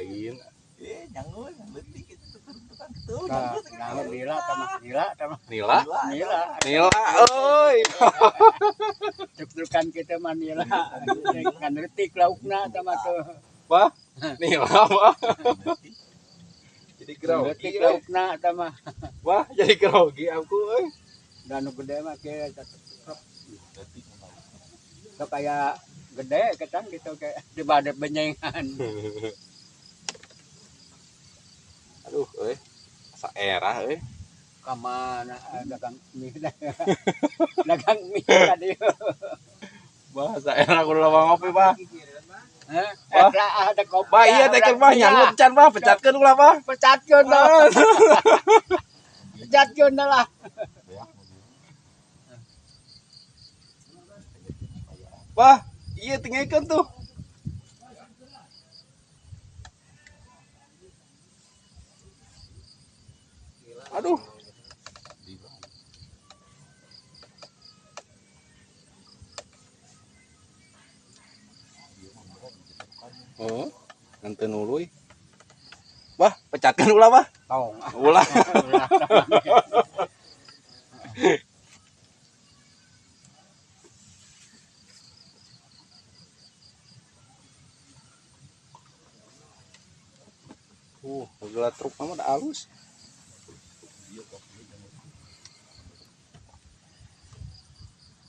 Lain. Nyanggul leutik itu tukang kitu. Nah, nila tama, nila tama. Nila? Nila. Nila euy. Truk-trukan kita mah nila. Kan leutik laukna tama tuh. Wah, nila mah. Jadi grogi. Leutik laukna tama. Wah, jadi grogi aku euy. Dan nu gede mah kieu sok kayak gede ketang gitu kayak di badai benyengan. Aduh euy. Saerah euy. Ka mana dagang mie dagang mie tadi. Bah, saerah kudu lama ngopi, Bah. Hah? Bah. Ada kopi. Bah, iya teh bah nyanggut can, Bah, pecatkeun ulah, Bah. Pecatkeun lah. Pecatkeun lah. Bah, iya tinggalkan tuh. Aduh. Oh, nanti nuluy. Wah, pecatkan ulah, Bah. Tong. Ulah. Ulah. Gelas truk mah udah halus.